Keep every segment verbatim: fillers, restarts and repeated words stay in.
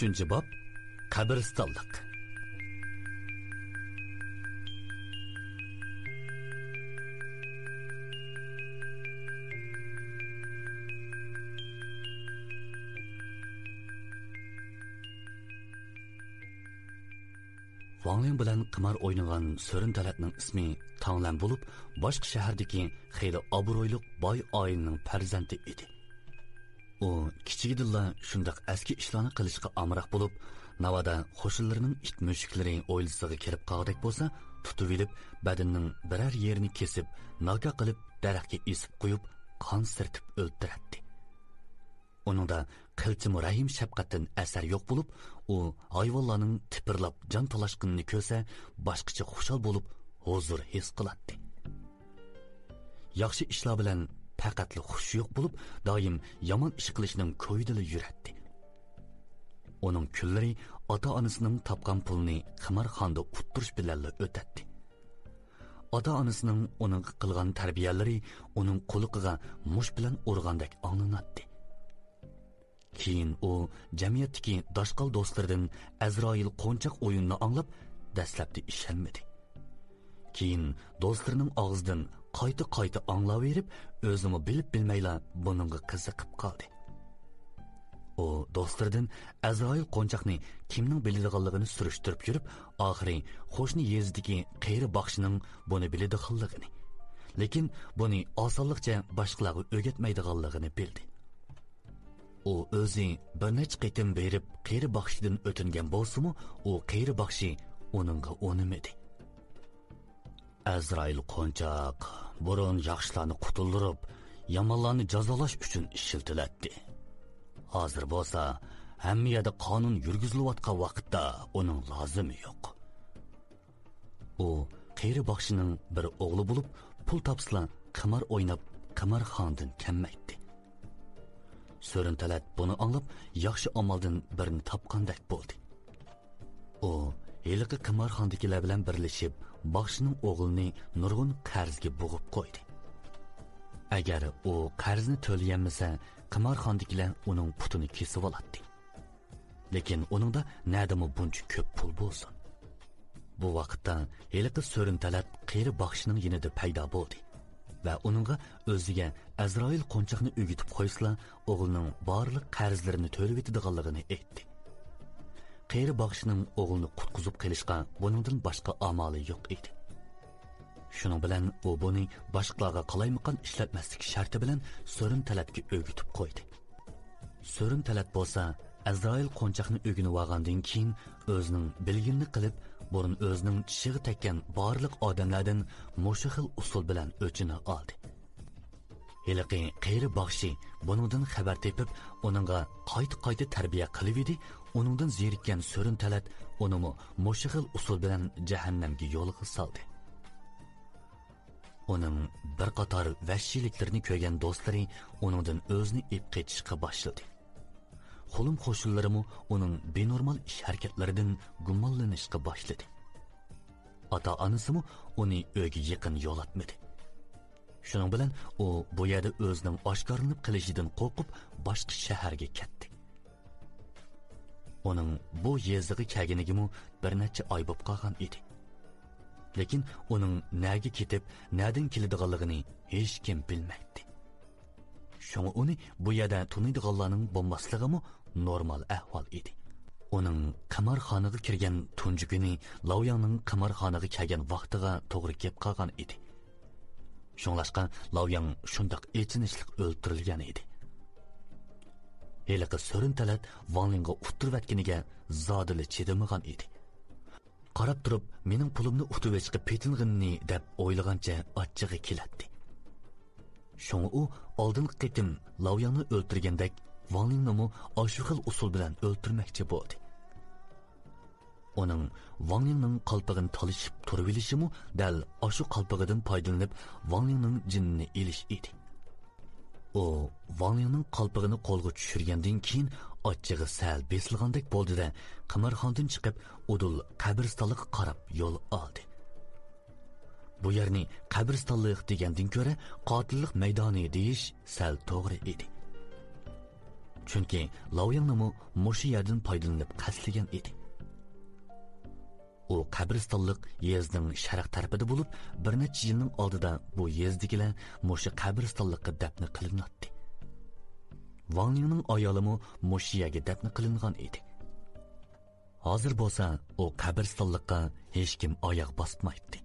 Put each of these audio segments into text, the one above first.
ئۈچىنچى باب، قەبرىستانلىق. ۋاڭ لىڭ بىلەن قىمار ئوينىغان سۆرۈن تەلەتنىڭ ئىسمى تاڭلەن بولۇپ، باشقا شەھەردىكى خېلى ئابرۇيلۇق باي ئائىلىنىڭ پەرزەنتى ئىدى. ئۇ كىچىكىدىنلا شۇنداق ئەسكى ئىشلارنى قىلىشقا ئامراق بولۇپ، ناۋادا قوشنىلىرىنىڭ ئىت مۈشۈكلىرى ھويلىسىغا كىرىپ قالغۇدەك بولسا، تۇتۇۋېلىپ، بەدىنىنىڭ بىرەر يېرىنى كېسىپ، ناكا قىلىپ، دەرەخكە ئېسىپ قويۇپ، قان سىرتىپ ئۆلتۈرەتتى. ئۇنىڭدا قىلچىمۇ رەھىم-شەپقەتتىن ئەسەر يوق بولۇپ، ئۇ ھايۋانلارنىڭ تىپىرلاپ جان تالاشقىنىنى كۆرسە، باشقىچە خۇشال بولۇپ، ھۇزۇر ھېس قىلاتتى. ياخشى ئىشلار بىلەن پەقەتلا خۇشى يوق بولۇپ، دائىم يامان ئىش قىلىشنىڭ كويىدىلا يۈرەتتى. ئۇنىڭ كۈنلىرى ئاتا-ئانىسىنىڭ تاپقان پۇلىنى قىمارخانىدا ئۇتتۇرۇش بىلەنلا ئۆتەتتى. ئاتا-ئانىسىنىڭ ئۇنىڭغا قىلغان تەربىيەلىرى ئۇنىڭ قۇلىقىغا مۇشت بىلەن ئۇرغاندەك ئاڭلىناتتى. كېيىن ئۇ جەمئىيەتتىكى داشقال دوستلىرىدىن ئەزرائىل قونچاق ئويۇنىنى ئاڭلاپ، دەسلەپتە ئىشەنمىدى. كېيىن دوستلىرىنىڭ ئاغزىدىن قايتا-قايتا ئاڭلاۋېرىپ، ئۆزىمۇ بىلىپ-بىلمەيلا بۇنىڭغا قىزىقىپ قالدى. ئۇ دوستلىرىدىن ئەزرائىل قونچاقنى كىمنىڭ بىلىدىغانلىقىنى سۈرۈشتۈرۈپ يۈرۈپ، ئاخىرى قوشنا يېزىدىكى قېرى باخشىنىڭ بۇنى بىلىدىغانلىقىنى، لېكىن بۇنى ئاسانلىقچە باشقىلارغا ئۆگەتمەيدىغانلىقىنى بىلدى. ئۇ ئۆزى بىر نەچچە قېتىم بېرىپ قېرى باخشىدىن ئۆتۈنگەن بولسىمۇ، ئۇ قېرى باخشى ئۇنىڭغا ئۇنىمىدى. ئەزرائىل قونچاق بۇرۇن ياخشىلارنى قۇتۇلدۇرۇپ، يامانلارنى جازالاش ئۈچۈن ئىشلىتىلەتتى. ھازىر بولسا ھەممە يەردە قانۇن يۈرگۈزۈلۈۋاتقان ۋاقىتتا ئۇنىڭ لازىمى يوق. ئۇ قېرى باخشىنىڭ بىر ئوغلى بولۇپ، پۇل تاپسىلا قىمار ئويناپ، قىمارخانىدىن كەلمەيتتى. سۆرۈن تەلەت بۇنى ئاڭلاپ، ياخشى ئامالدىن بىرنى تاپقاندەك بولدى. ئۇ ھېلىقى قىمارخانىدىكىلەر بىلەن بىرلىشىپ، باخشىنىڭ ئوغلىنى نۇرغۇن قەرزگە بوغۇپ قويدى. ئەگەر ئۇ قەرزنى تۆلىيەلمىسە، قىمارخانىدىكىلەر ئۇنىڭ پۇتىنى كېسىۋالاتتى. لېكىن ئۇنىڭدا نەدىمۇ بۇنچە كۆپ پۇل بولسۇن؟ بۇ ۋاقىتتا ھېلىقى سۆرۈن تەلەت قېرى باخشىنىڭ يېنىدا پەيدا بولدى ۋە ئۇنىڭغا ئۆزىگە ئەزرائىل قونچاقنى ئۆگىتىپ قويسىلا، ئوغلىنىڭ بارلىق قەرزلىرىنى تۆلىۋېتىدىغانلىقىنى ئېيتتى. قېرى باخشىنىڭ ئوغلىنى قۇتقۇزۇپ قېلىشقا بۇنىڭدىن باشقا ئامالى يوق ئىدى. شۇنىڭ بىلەن ئۇ بۇنى باشقىلارغا قالايمىقان ئىشلەتمەسلىك شەرتى بىلەن سۆرۈن تەلەتكە ئۆگىتىپ قويدى. سۆرۈن تەلەت بولسا ئەزرائىل قونچاقنى ئۆگىنىۋالغاندىن كېيىن، ئۆزىنىڭ بىلگىنىنى قىلىپ، بۇرۇن ئۆزىنىڭ چىشىغا تەگكەن بارلىق ئادەملەردىن مۇشۇ خىل ئۇسۇل بىلەن ئۆچىنى ئالدى. ھېلىقى قېرى باخشى بۇنىڭدىن خەۋەر تېپىپ، ئۇنىڭغا قايتا-قايتا تەربىيە قىلىۋىدى، ئۇنىڭدىن زېرىككەن سۆرۈن تەلەت ئۇنىمۇ مۇشۇ خىل ئۇسۇل بىلەن جەھەننەمگە يولغا سالدى. ئۇنىڭ بىر قاتار ۋەھشىيلىكلىرىنى كۆرگەن دوستلىرى ئۇنىڭدىن ئۆزىنى ئېلىپ قېچىشقا باشلىدى. خۇلۇم قوشۇنلىرىمۇ ئۇنىڭ بىنورمال ئىش-ھەرىكەتلىرىدىن گۇمانلىنىشقا باشلىدى. ئاتا-ئانىسىمۇ ئۇنى ئۆيگە يېقىن يولاتمىدى. شۇنىڭ بىلەن ئۇ بۇ يەردە ئۆزىنىڭ ئاشكارىلىنىپ قېلىشىدىن قورقۇپ، باشقا شەھەرگە كەتتى. ئۇنىڭ بۇ يېزىغا كەلگىنىگىمۇ بىر نەچچە ئاي بولۇپ قالغان ئىدى. لېكىن ئۇنىڭ نەگە كېتىپ، نەدىن كېلىدىغانلىقىنى ھېچكىم بىلمەيتتى. شۇڭا ئۇنى بۇ يەردە تونۇيدىغانلارنىڭ بولماسلىقىمۇ نورمال ئەھۋال ئىدى. ئۇنىڭ قىمارخانىغا كىرگەن تۇنجى كۈنى لاۋياڭنىڭ قىمارخانىغا كەلگەن ۋاقتىغا توغرا كېلىپ قالغان ئىدى. شۇڭلاشقا لاۋياڭ شۇنداق ئېچىنىشلىق ئۆلتۈرۈلگەن ئىدى. ھېلىقى سۆرۈن تەلەت ۋاڭ لىڭغا ئۇتتۇرۇۋەتكىنىگە زادىلا چىدىمىغان ئىدى. قاراپ تۇرۇپ، مېنىڭ پۇلۇمنى ئۇتۇۋېلىشقا پېتىنغىنىنى دەپ ئويلىغانچە ئاچچىقى كېلەتتى. شۇڭا ئۇ ئالدىنقى قېتىم لاۋياڭنى ئۆلتۈرگەندەك، ۋاڭ لىڭنىمۇ ئاشۇ خىل ئۇسۇل بىلەن ئۆلتۈرمەكچى بولدى. ئۇنىڭ ۋاڭ لىڭنىڭ قالپىغىنى تالىشىپ تۇرۇۋېلىشىمۇ دەل ئاشۇ قالپىغىدىن پايدىلىنىپ، ۋاڭ لىڭنىڭ جېنىنى ئېلىش ئىدى. ئۇ ۋاڭ لىڭنىڭ قالپىغىنى قولغا چۈشۈرگەندىن كېيىن، ئاچچىقى سەل بېسىلغاندەك بولدى-دە، قىمارخانىدىن چىقىپ، ئۇدۇل قەبرىستانلىققا قاراپ يول ئالدى. بۇ يەرنى قەبرىستانلىق دېگەندىن كۆرە، قاتىللىق مەيدانى دېيىش سەل توغرا ئىدى. چۈنكى لاۋياڭنىمۇ مۇشۇ يەردىن پايدىلىنىپ قەستلىگەن ئىدى. ئۇ قەبرىستانلىق يېزىنىڭ شەرق تەرىپىدە بولۇپ، بىر نەچچە يىلنىڭ ئالدىدا بۇ يېزىدىكىلەر مۇشۇ قەبرىستانلىققا دەپنە قىلىناتتى. ۋاڭ لىڭنىڭ ئايالىمۇ مۇشۇ يەرگە دەپنە قىلىنغان ئىدى. ھازىر بولسا ئۇ قەبرىستانلىققا ھېچكىم ئاياغ باسمايتتى.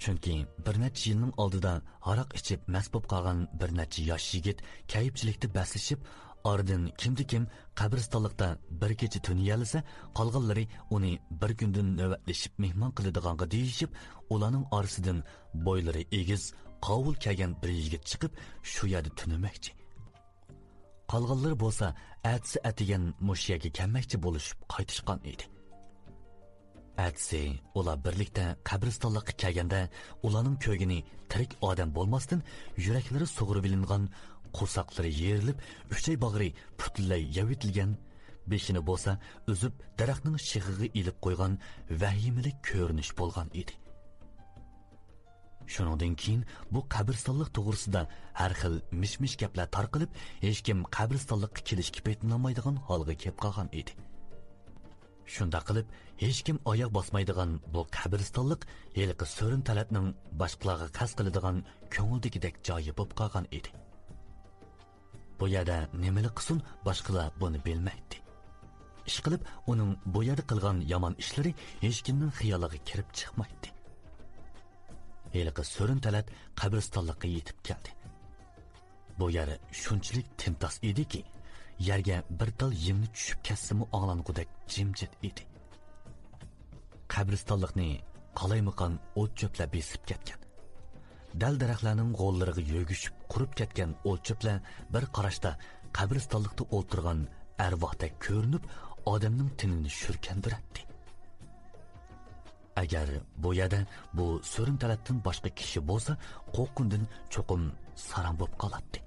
چۈنكى بىر نەچچە يىلنىڭ ئالدىدا ھاراق ئىچىپ مەست بولۇپ قالغان بىر نەچچە ياش يىگىت كەيپچىلىكتە بەسلىشىپ، ئارىدىن كىمدە كىم قەبرىستانلىقتا بىر كېچە تۈنىيەلىسە، قالغانلىرى ئۇنى بىر كۈندىن نۆۋەتلىشىپ مېھمان قىلىدىغانغا دېيىشىپ، ئۇلارنىڭ ئارىسىدىن بويلىرى ئېگىز، قاۋۇل كىيگەن بىر يىگىت چىقىپ، شۇ يەردە تۈنىمەكچى. قالغانلىرى بولسا ئەتىسى ئەتىگەن مۇشۇ يەرگە كەلمەكچى بولۇشۇپ قايتىشقان ئىدى. ئەتىسى ئۇلار بىرلىكتە قەبرىستانلىققا كەلگەندە، ئۇلارنىڭ كۆرگىنى تىرىك ئادەم بولماستىن، يۈرەكلىرى سۇغۇرۇۋېلىنغان، قورساقلىرى يېرىلىپ، ئۈچەي باغرى پۈتۈنلەي يەۋېتىلگەن، بېشىنى بولسا ئۈزۈپ، دەرەخنىڭ شېخىغا ئېلىپ قويغان ۋەھىمىلىك كۆرۈنۈش بولغان ئىدى. شۇنىڭدىن كېيىن بۇ قەبرىستانلىق توغرىسىدا ھەر خىل مىش-مىش گەپلەر تارقىلىپ، ھېچكىم قەبرىستانلىققا كېلىشكە پېتىنالمايدىغان ھالغا كېلىپ قالغان ئىدى. شۇنداق قىلىپ، ھېچكىم ئاياغ باسمايدىغان بۇ قەبرىستانلىق ھېلىقى سۆرۈن تەلەتنىڭ باشقىلارغا قەست قىلىدىغان كۆڭۈلدىكىدەك جايى بولۇپ قالغان ئىدى. بۇ يەردە نېمىلا قىلسۇن، باشقىلار بۇنى بىلمەيتتى. ئىشقىلىپ، ئۇنىڭ بۇ يەردە قىلغان يامان ئىشلىرى ھېچكىمنىڭ خىيالىغا كىرىپ چىقمايتتى. ھېلىقى سۆرۈن تەلەت قەبرىستانلىققا يېتىپ كەلدى. بۇ يەر شۇنچىلىك تىمتاس ئىدىكى، يەرگە بىر تال يىڭنە چۈشۈپ كەتسىمۇ ئاڭلانغۇدەك جىمجىت ئىدى. قەبرىستانلىقنى قالايمىقان ئوت-چۆپلەر بېسىپ كەتكەن. دەل-دەرەخلەرنىڭ غوللىرىغا يۆگىشىپ قۇرۇپ كەتكەن ئوت-چۆپلەر بىر قاراشتا قەبرىستانلىقتا ئولتۇرغان ئەرۋاھتەك كۆرۈنۈپ، ئادەمنىڭ تېنىنى شۈركەندۈرەتتى. ئەگەر بۇ يەردە بۇ سۆرۈن تەلەتتىن باشقا كىشى بولسا، قورققىنىدىن چوقۇم ساراڭ بولۇپ قالاتتى.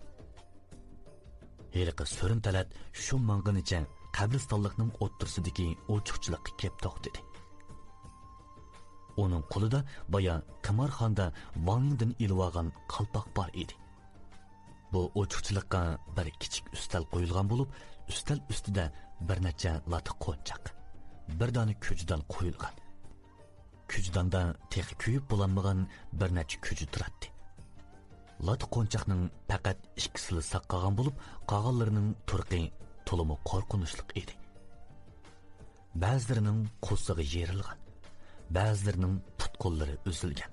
ھېلىقى سۆرۈن تەلەت شۇ ماڭغىنىچە قەبرىستانلىقنىڭ ئوتتۇرىسىدىكى ئوچۇقچىلىققا كېلىپ توختىدى. ئۇنىڭ قولىدا بايا قىمارخانىدا ۋاڭ يىڭدىن ئېلىۋالغان قالپاق بار ئىدى. بۇ ئوچۇقچىلىققا بىر كىچىك ئۈستەل قويۇلغان بولۇپ، ئۈستەل ئۈستىدە بىر نەچچە لاتا قونچاق، بىر دانە كۈجىدان قويۇلغان. كۈجىداندا تېخى كۆيۈپ بولالمىغان بىر نەچچە كۈجە تۇراتتى. لاتا قونچاقنىڭ پەقەت ئىككىسىلا ساق قالغان بولۇپ، قالغانلىرىنىڭ تۇرقى تولىمۇ قورقۇنچلۇق ئىدى. بەزىلىرىنىڭ قورسىقى يېرىلغان، بەزىلىرىنىڭ پۇت-قوللىرى ئۈزۈلگەن،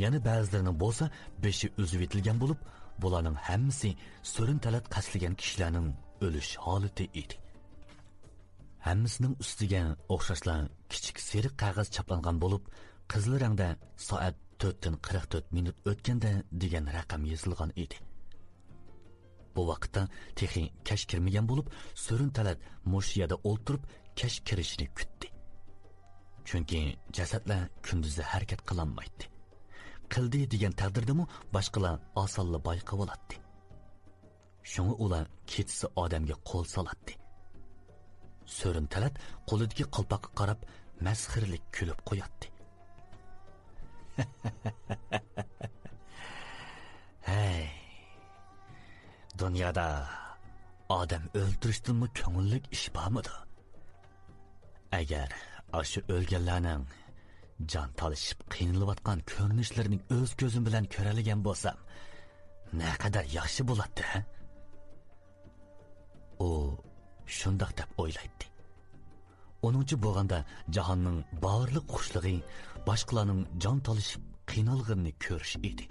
يەنە بەزىلىرىنىڭ بولسا بېشى ئۈزۈۋېتىلگەن بولۇپ، بۇلارنىڭ ھەممىسى سۆرۈن تەلەت قەستلىگەن كىشىلەرنىڭ ئۆلۈش ھالىتى ئىدى. ھەممىسىنىڭ ئۈستىگە ئوخشاشلا كىچىك سېرىق قەغەز چاپلانغان بولۇپ، قىزىل رەڭدە سائەت تۆتتىن قىرىق تۆت مىنۇت ئۆتكەندە دېگەن رەقەم يېزىلغان ئىدى. بۇ ۋاقىتتا تېخى كەچ كىرمىگەن بولۇپ، سۆرۈن تەلەت مۇشۇ يەردە ئولتۇرۇپ، كەچ كىرىشىنى كۈتتى. چۈنكى جەسەتلەر كۈندۈزى ھەرىكەت قىلالمايتتى. قىلدى دېگەن تەقدىردىمۇ باشقىلار ئاسانلا بايقىۋالاتتى. شۇڭا ئۇلار كېچىسى ئادەمگە قول سالاتتى. سۆرۈن تەلەت قولىدىكى قالپاققا قاراپ مەسخىرىلىك كۈلۈپ قوياتتى. ھەي، دۇنيادا ئادەم ئۆلتۈرۈشتىنمۇ كۆڭۈللۈك ئىش بارمىدۇ؟ ئەگەر ئاشۇ ئۆلگەنلەرنىڭ جان تالىشىپ قىينىلىۋاتقان كۆرۈنۈشلىرىنى ئۆز كۆزۈم بىلەن كۆرەلىگەن بولسام، نەقەدەر ياخشى بولاتتى، ھە؟ ئۇ شۇنداق دەپ ئويلايتتى. ئۇنىڭچە بولغاندا، جاھاننىڭ بارلىق خۇشلۇقى باشقىلارنىڭ جان تالىشىپ قىينالغىنىنى كۆرۈش ئىدى.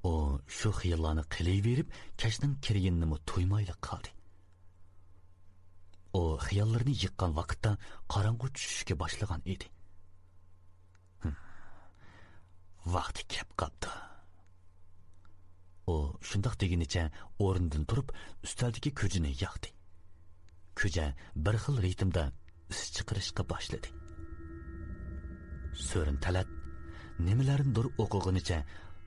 ئۇ شۇ خىياللارنى قىلىۋېرىپ، كەچنىڭ كىرگىنىنىمۇ تۇيمايلا قالدى. ئۇ خىياللىرىنى يىغقان ۋاقىتتا قاراڭغۇ چۈشۈشكە باشلىغان ئىدى. ھىم، ۋاقتى كەپ قاپتۇ. ئۇ شۇنداق دېگىنىچە ئورنىدىن تۇرۇپ، ئۈستەلدىكى كۈجىنى ياقتى. كۈجە بىر خىل رىتىمدا ئىس چىقىرىشقا باشلىدى. سۆرۈن تەلەت نېمىلەرنىدۇر ئوقۇغىنىچە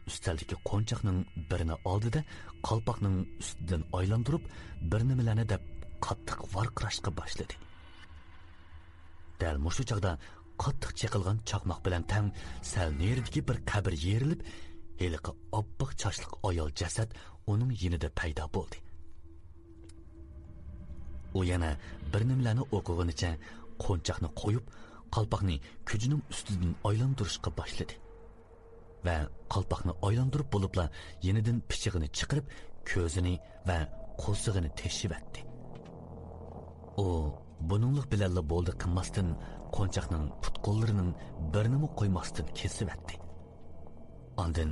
ئۈستەلدىكى قونچاقنىڭ بىرىنى ئالدى-دە، قالپاقنىڭ ئۈستىدىن ئايلاندۇرۇپ، بىر نېمىلەرنى دەپ قاتتىق ۋارقىراشقا باشلىدى. دەل مۇشۇ چاغدا قاتتىق چېقىلغان چاقماق بىلەن تەڭ سەل نېرىدىكى بىر قەبرە يېرىلىپ، ھېلىقى ئاپئاق چاچلىق ئايال جەسەت ئۇنىڭ يېنىدا پەيدا بولدى. ئۇ يەنە بىر نېمىلەرنى ئوقۇغىنىچە قونچاقنى قويۇپ، قالپاقنى كۈجىنىڭ ئۈستىدىن ئايلاندۇرۇشقا باشلىدى. ۋە قالپاقنى ئايلاندۇرۇپ بولۇپلا يېنىدىن پىچىقىنى چىقىرىپ، كۆزىنى ۋە قورسىقىنى تېشىۋەتتى. ئۇ بۇنىڭلىق بىلەنلا بولدى قىلماستىن، قونچاقنىڭ پۇت-قوللىرىنىڭ بىرىنىمۇ قويماستىن كېسىۋەتتى. ئاندىن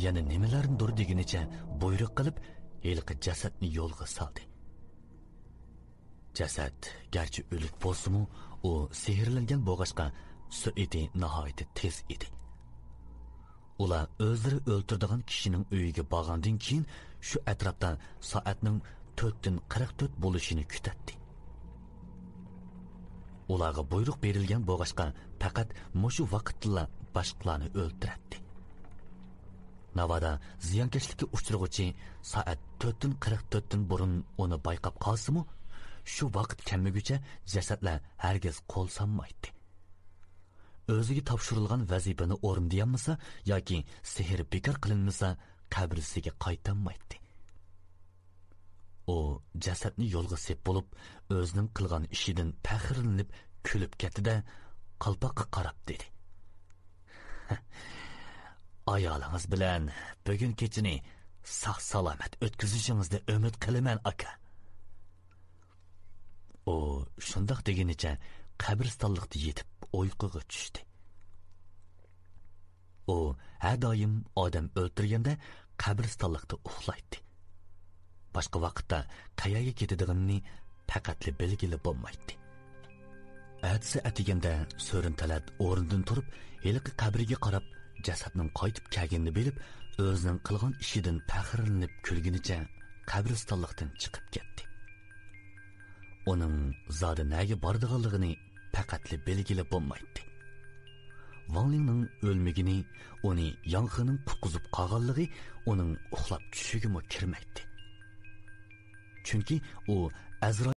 يەنە نېمىلەرنىدۇر دېگىنىچە بۇيرۇق قىلىپ، ھېلىقى جەسەتنى يولغا سالدى. جەسەت گەرچە ئۆلۈك بولسىمۇ، ئۇ سېھىرلەنگەن بولغاچقا، سۈرئىتى ناھايىتى تېز ئىدى. ئۇلار ئۆزلىرى ئۆلتۈرىدىغان كىشىنىڭ ئۆيىگە بارغاندىن كېيىن، شۇ ئەتراپتا سائەتنىڭ تۆتتىن قىرىق تۆت بولۇشىنى كۈتەتتى. ئۇلارغا بۇيرۇق بېرىلگەن بولغاچقا، پەقەت مۇشۇ ۋاقىتتىلا باشقىلارنى ئۆلتۈرەتتى. ناۋادا زىيانكەشلىككە ئۇچرىغۇچى سائەت تۆتتىن قىرىق تۆتتىن بۇرۇن ئۇنى بايقاپ قالسىمۇ، شۇ ۋاقىت كەلمىگۈچە جەسەتلەر ھەرگىز قول سانمايتتى. ئۆزىگە تاپشۇرۇلغان ۋەزىپىنى ئورۇندىيالمىسا ياكى سېھىر بىكار قىلىنمىسا، قەبرىسىگە قايتالمايتتى. ئۇ جەسەتنى يولغا سېلىپ بولۇپ، ئۆزىنىڭ قىلغان ئىشىدىن پەخىرلىنىپ كۈلۈپ كەتتى-دە، قالپاققا قاراپ دېدى: «ئايالىڭىز بىلەن بۈگۈن كېچىنى ساق-سالامەت ئۆتكۈزۈشىڭىزنى ئۈمىد قىلىمەن، ئاكا.» ئۇ شۇنداق دېگىنىچە قەبرىستانلىقتا يېتىپ ئۇيقۇغا چۈشتى. ئۇ ھەر دائىم ئادەم ئۆلتۈرگەندە قەبرىستانلىقتا ئۇخلايتتى. باشقا ۋاقىتتا قەيەرگە كېتىدىغىنىنى پەقەتلا بىلگىلى بولمايتتى. ئەتىسى ئەتىگەندە سۆرۈن تەلەت ئورنىدىن تۇرۇپ، ھېلىقى قەبرىگە قاراپ، جەسەتنىڭ قايتىپ كەلگىنىنى بىلىپ، ئۆزىنىڭ قىلغان ئىشىدىن پەخىرلىنىپ كۈلگىنىچە قەبرىستانلىقتىن چىقىپ كەتتى. ئۇنىڭ زادى نەگە بارىدىغانلىقىنى پەقەتلا بىلگىلى بولمايتتى. ۋاڭ لىڭنىڭ ئۆلمىگىنى، ئۇنى ياڭ خېنىڭ قۇتقۇزۇپ قالغانلىقى ئۇنىڭ ئۇخلاپ چۈشىگىمۇ كىرمەيتتى. چۈنكى ئۇ ئەزرائىل